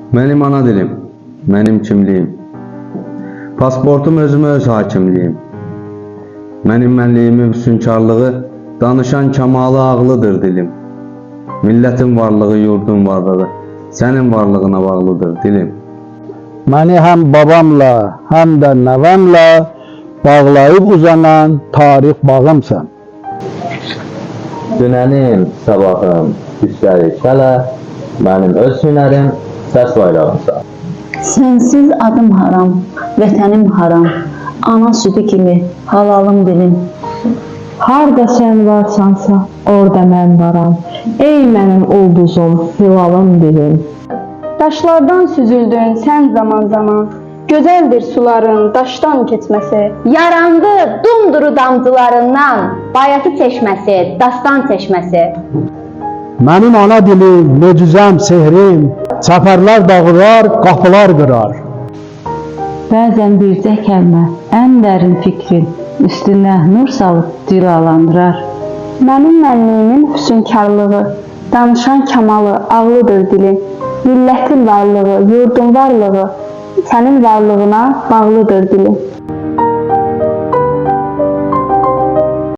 Mənim ana dilim, mənim kimliyim. Pasportum özümə öz hakimliyim. Mənim mənliyimin füsunkarlığı, danışan kamalı ağlıdır dilim. Millətin varlığı, yurdun varlığı, sənin varlığına bağlıdır dilim. Məni həm babamla, həm də nəvəmlə bağlayıb uzanan tarix bağımsan. Dünənim, sabahım, üstəlik hələ, mənim öz hünərim, səs bayrağımsan. Sənsiz adım haram, vətənim haram, ana südü kimi halalım dilim. Harda sən varsansa, orada mən varam. Ey mənim ulduzum, hilalım dilim. Daşlardan süzüldün sən zaman-zaman. Gözəldir suların daşdan keçməsi. Yarandı dumduru damcılarından Bayatı çeşməsi, dastan çeşməsi. Mənim ana dilim, möcüzəm, sehrim, çəpərlər dağılar, qapılar qırar. Bəzən bircə kəlmə ən dərin fikrin üstünə nur salıb cilalandırar. Mənim mənliyimin füsunkarlığı, danışan kamalı ağlıdır dilim. Millətin varlığı, yurdun varlığı, sənin varlığına bağlıdır dilim.